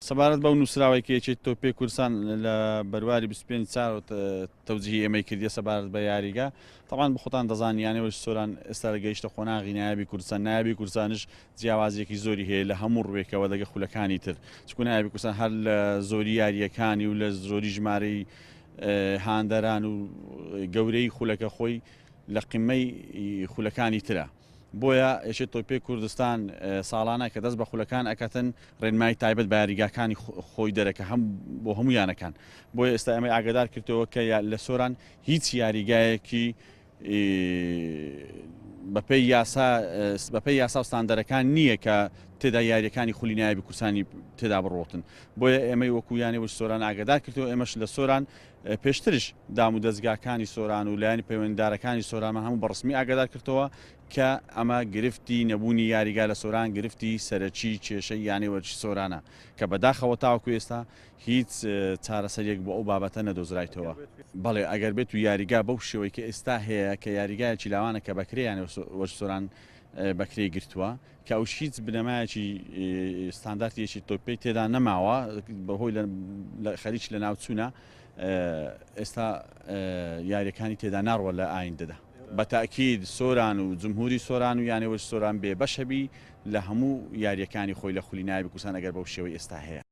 سەبارەت بەو نووسراوەی کە یەکێتی تۆپی کوردستان لە بەرواری 25 چار تەوجیهی ئێمەی کردیە سەبارەت بە یاریگا، تەبعەن بەخۆتان دەزانن یانەی وەرزشی سۆران ئێستا گەیشتە قۆناغی نایابی کوردستان، نایابی کوردستانش جیاوازیەکی زۆری هەیە لە هەموو ڕووێکەوە لەگە خولەکانی تر، چونکو نایابی کوردستان هەر لە زۆری یارییەکانی و لە زۆری ژمارەی هاندەران و گەورەی خولەکە خۆی لە قیمەی خولەکانی ترە. بۆیە یەکێتی تۆپی کوردستان ساڵانە کە دەست بە خولەکان ئەکەتن ڕێنمایی تایبەت بە یاریگاکانی خۆی دەرەکە هەم بۆ هەموو یانەکان. بۆیە ئێستا ئێمەی ئاگادار کردەوە کە لە سۆران هیچ یاریگایەکی بەپێی یاسا بەپێی یاسا و ستاندەرەکان نییە کە تێدا یاریەکانی خولی نایابی کوردستانی تێدا بڕۆتن. بۆیە ئێمەی وەکو یانەی وەرزشی سۆران ئاگادار کردەوە ئێمەش لە سۆران پێشتریش دام و دەزگاکانی سۆران و لایەنی پەیوەندیدارەکانی سۆرانمان هەموو بە ڕەسمی ئاگادار کردەوە کە ئەمە گرفتی نەبوونی یاریگا لە سۆران گرفتی سەرەکی کێشەی یانەی وەرزشی سۆرانە کە بەداخەوە تاوەکو ئێستا هیچ چارەسەریەک بۆ ئەو بابەتە نەدۆزرایتەوە. بەڵێ ئەگەر بێت و یاریگا بەو شێوەی کە ئێستا هەیە کە یاریگایەکی لاوانە کە بەکرێ یانەی وەرزشی سۆران بەکرێی گرتووە کە ئەوش هیچ بنەمایەکی ستاندارتی یەکی تۆپی تێدا نەماوە بەهۆی خەریکی لەناوچوونە ئێستا یاریەکانی تێدا ناڕوە لە ئایندەدا. بە تاکید سۆران و جمهوری سۆران و یانەی وەرزشی سۆران بێ بەشەبی لە هەموو یاریەکانی خۆی لە خولی نایابی کوردستان ئەگەر بەو شێوەی ئێستا هەیە.